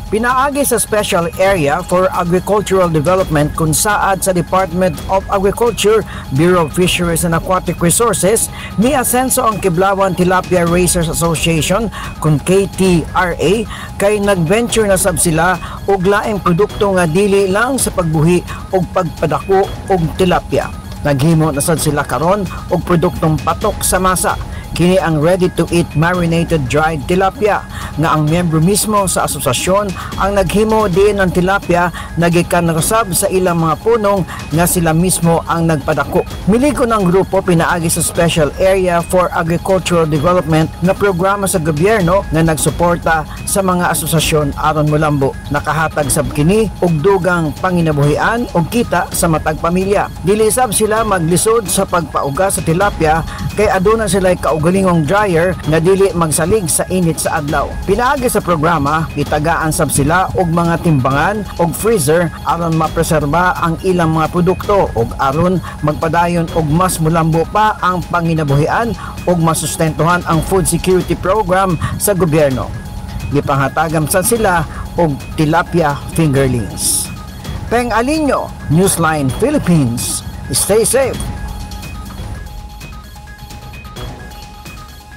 Pinaagi sa Special Area for Agricultural Development kung saad sa Department of Agriculture, Bureau of Fisheries and Aquatic Resources, ni asenso ang Kiblawan Tilapia Raisers Association kung KTRA kay nag-venture na sab sila og laing produkto nga dili lang sa pagbuhi og pagpadako og tilapia. Naghimo na sad sila karon og produktong patok sa masa. Kini ang ready-to-eat marinated dried tilapia nga ang miyembro mismo sa asosasyon ang naghimo din ng tilapia na gikan rasab sa ilang mga punong nga sila mismo ang nagpadako. Miliko ng grupo pinaagi sa Special Area for Agricultural Development nga programa sa gobyerno nga nagsuporta sa mga asosasyon aron molambo. Nakahatag sab kini og dugang panginabuhian og kita sa matag pamilya. Dili sab sila maglisod sa pagpauga sa tilapia kay aduna sila kaugalingong dryer nga dili magsalig sa init sa adlaw. Pinaagi sa programa, gitagaan sab sila og mga timbangan og freezer aron mapreserba ang ilang mga produkto ug aron magpadayon og mas mulambo pa ang panginabuhian ug masustentuhan ang food security program sa gobyerno. Gipanghatagan sad sila og tilapia fingerlings. Peng Alinio, Newsline Philippines. Stay safe.